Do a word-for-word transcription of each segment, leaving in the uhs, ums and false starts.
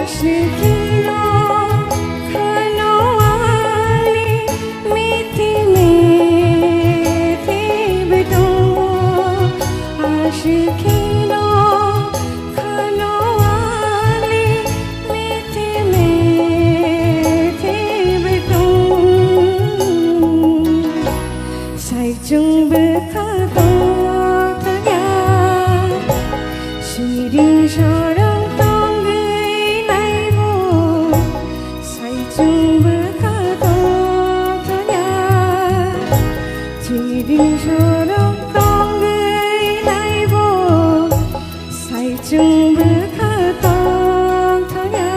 Ashukino khano ali mithi mithi bidung. Ashukino khano ali mithi mithi bidung. Saichung bwkha tongthokya, siring sorong tongwi naibo. Saichung bwkha tongthokya, siring sorong tongwi naibo. Saichung bwkha tongthokya.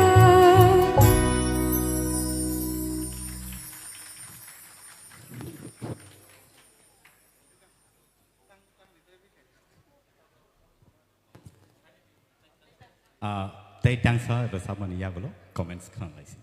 Ah, tei tangsa rwchapmani yagulo comments khna lai si.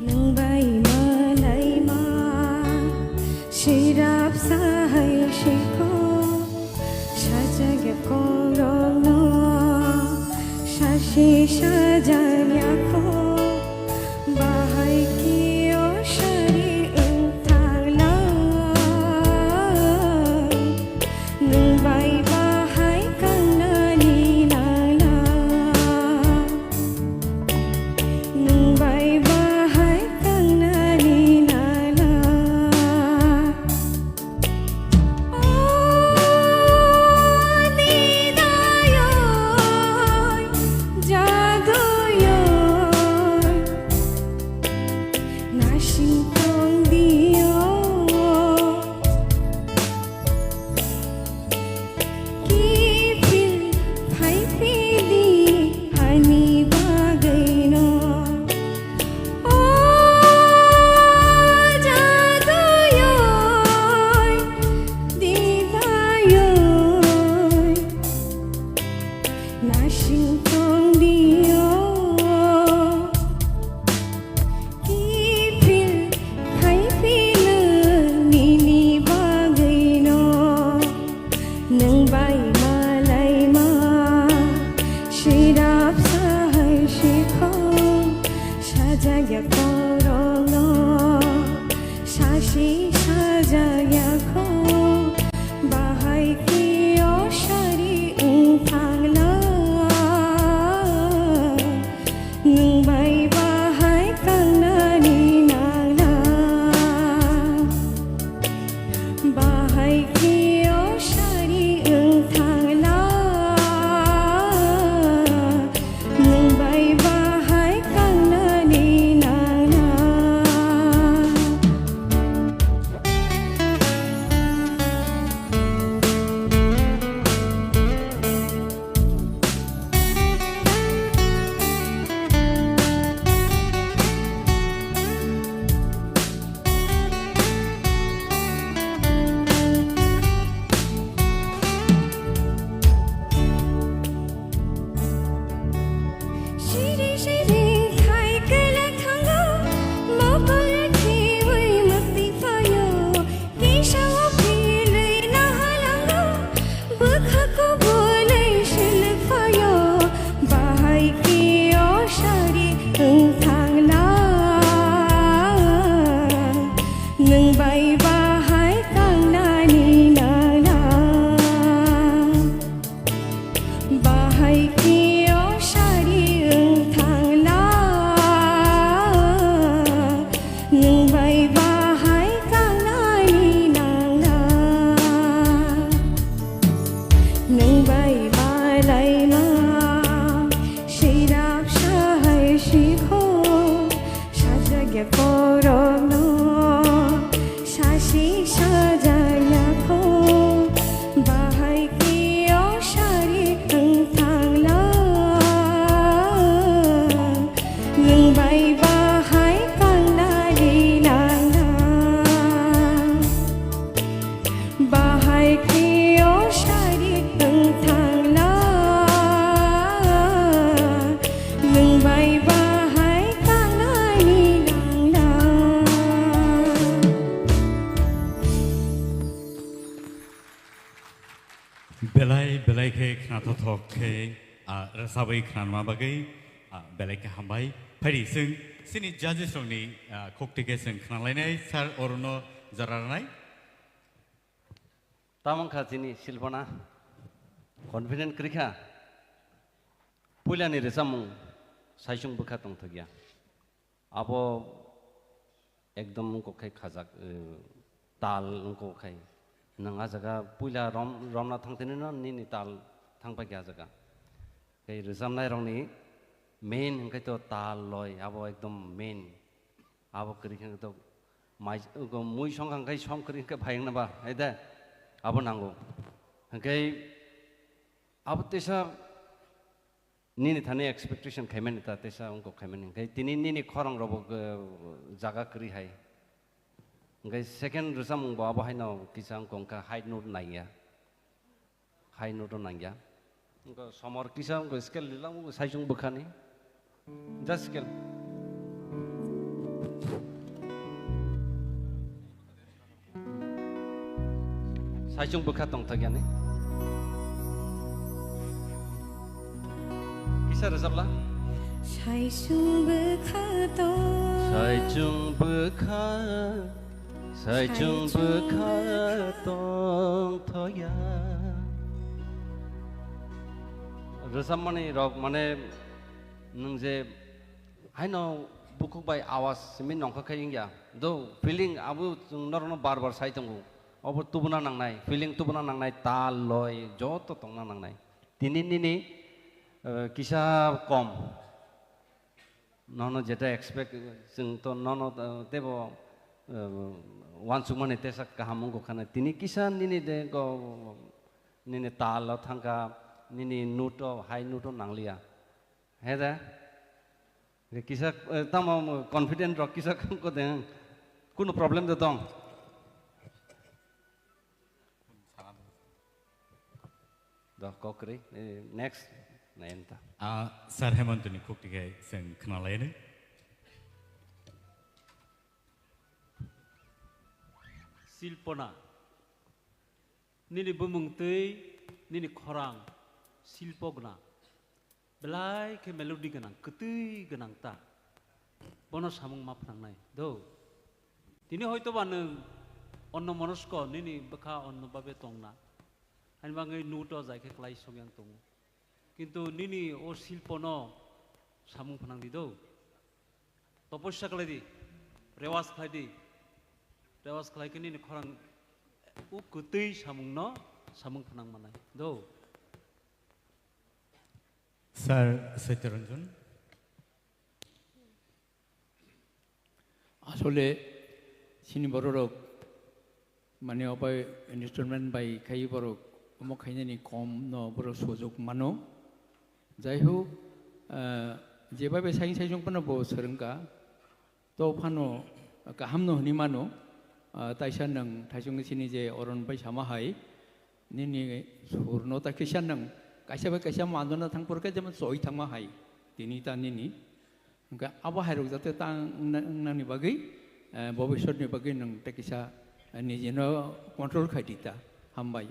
Nwng bai malaima, sirap sahai sikho, sajagya kongrokno, sasi sajagya kho, bahai khe o sari wng thanglai. Nwng bai bahai kangnani nangla. Nwng bai bahai kangnani nangla. O Didayoi, Jaduyoi, nasing tong diyo. Kiphil phaiphili ani bagwino. O Jaduyoi, Didayoi, nasing tong diyo. Kiphil khai phino nini bagwino, nwng bai malaima, sirap sahai sikho, sajagya korokno, sasi sajagya kho, bahai khe o sari wng thangla. Nwng bai bahai kangnani nangla. Bahai khe o sari wng thangla. Nwng bai bahai kangnani nangla. Belai belai khe khnathothok khe, ah, rwchabwi khnanma bagwi, ah, belai khe hambai. Phaidi chwng chini judges rokni, ah, khukti khe chwng khnalainai, sir, orono jora rwnai. Tamo wngkha chini Silpana, confident kwrwi kha. Puilani rwchapmung Saichung bwkha tongthokya. Abo ekdom wngkok khai khajak, eh, tal wngkok khai. Nwng a jaga puila rom-, romna thangtini no nini tal thangpaikha a jaga. Khai rwchapnai rokni main hwnkhe to tal loi, abo ekdom main. Abo kwrwi khe to mai, mui song kha khai song kwrwi khe phai wngna ba, hai de? Abo nango. Hwnkhe abo teisa nini thani expectation khaimani ta, teisa wngkok khaimani. Hwnkhe tini nini khorang rokbo, eh, jaga kwrwi hai. Hwnkhe second rwchapmung bo abo haino kisa wngkha high note nangya. High note o nangya. Wngkha somor kisa wngkha scale lilang wngkha Saichung bwkhani. Just scale. Saichung bwkha tongthok yani. Kisa rwchapla? Saichung bwkha tong. Saichung bwkha, saichung bwkha tongthokya. Rwchapmani rok mane nwng je haino bukhuk bai awas simi nongkha khai wngya. Do feeling abo chwng norokno bar bar sai tongo. Obo tubuna nangnai, feeling tubuna nangnai, tal loi joto tongna nangnai. Tini nini, eh, kisa kom. Nono jeta expect, chwng to nono, eh, tebo, eh, uansukmani tesa kaham wngkha na. Tini kisa nini de go, nini tal o thangkha, nini note o, high note o nangliya. He de? Kisa, eh, tamo confident rok kisa ko de. Kuno problem de tong? Do kokri, eh, next, nayan ta. Ah, Sir Hemantoni khukti khe chwng khnalaini. Silpona, nini bumung twi, nini khorang, silpo gwnang. Belai khe melody gwnang, kwtwi gwnang ta. Bono samung ma phnangnai, do. Tini hoito ba nwng onno monosko, nini bwkha onno babe tongna. Haini bagwi note o jai khe klai sokyang tongo. Kintu nini o silpono samung phnang di do. Topossa khlai di, rewas khlai di. Rewas khlai khe nini khorang o kwtwi samungno samung phnang manai do. Sir Satyaranjan. Asole chini bororok mane obai instrument bai khai borok omo khainani kom no borok sojok mano. Jai hok, ah, jebai bai saing saisung phano bo swrwngkha. To phano kaham no hwnwi mano, ah, taisa nwng thaisung sini je oron bai sama hai, nini sur no ta kisa nwng kaisa bai kaisa manjona thang por khe jemon choi thangma hai, tini ta nini. Hwnkhe abo hai rok jate ta wngna-, wngnani bagwi, eh, bobiswt ni bagwi nwng ta kisa, eh, niji no control khai di ta. Hambai.